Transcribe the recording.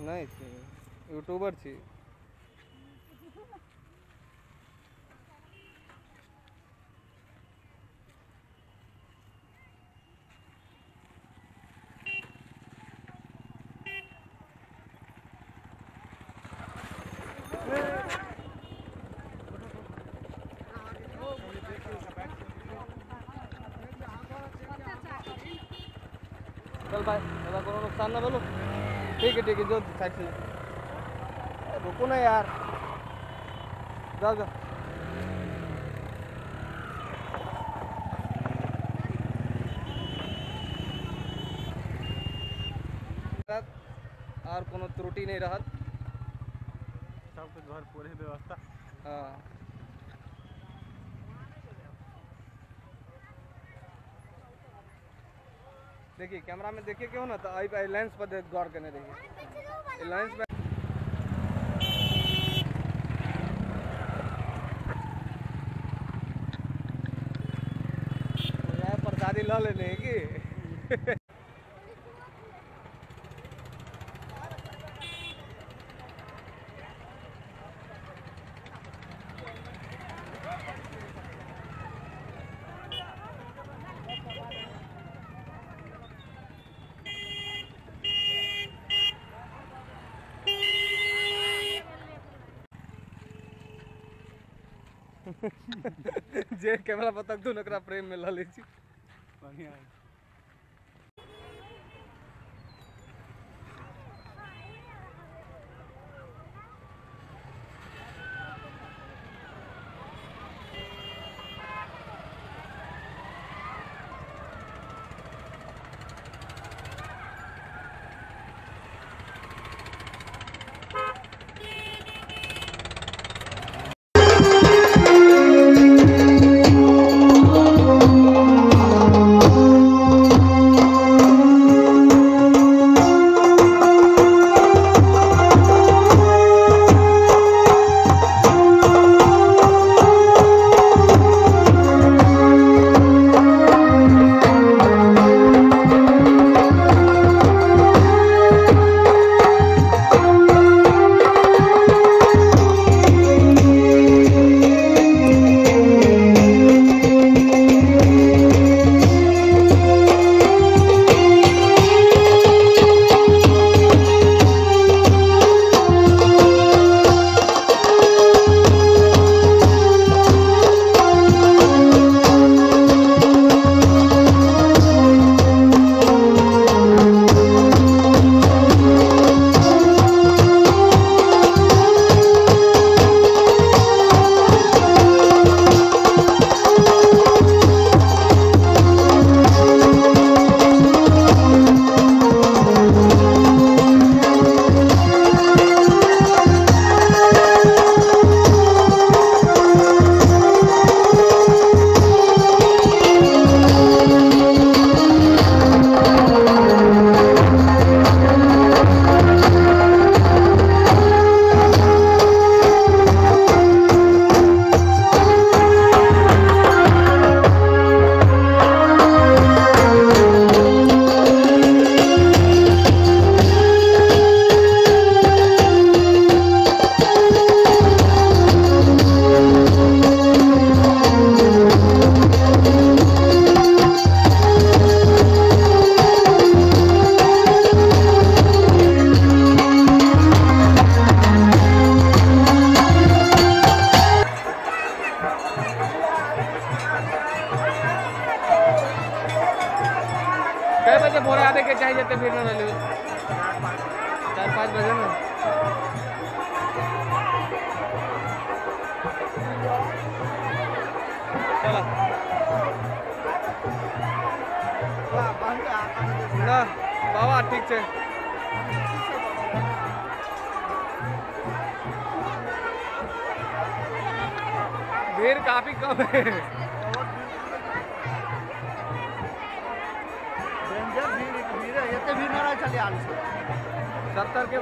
नहीं छी, यूट्यूबर छी। चल भाई, दादा कोनो नुकसान ना बोलो। ठीक है ठीक है, जो साइड से रुको ना यार, जाओ जाओ। और कोनो त्रुटि नहीं रहत, सब कुछ भरपूर है व्यवस्था। हाँ देखिए कैमरा में देखिए क्यों ना, तो आई लेंस पर गौर करने देखिए, लेंस पे प्रसादी ल लेने की। जे कैमरा पर तक दून ओकरा प्रेम में ल लै छी। बढ़िया। कै बजे भोरे आबे के चाहिए जते भीड़ न रहलू? 4-5 बजे ना। चलो ना बाबा ठीक है। भीड़ काफी कम है। भीड़ है, एते भीड़ न रहै छलै आलू। 70 के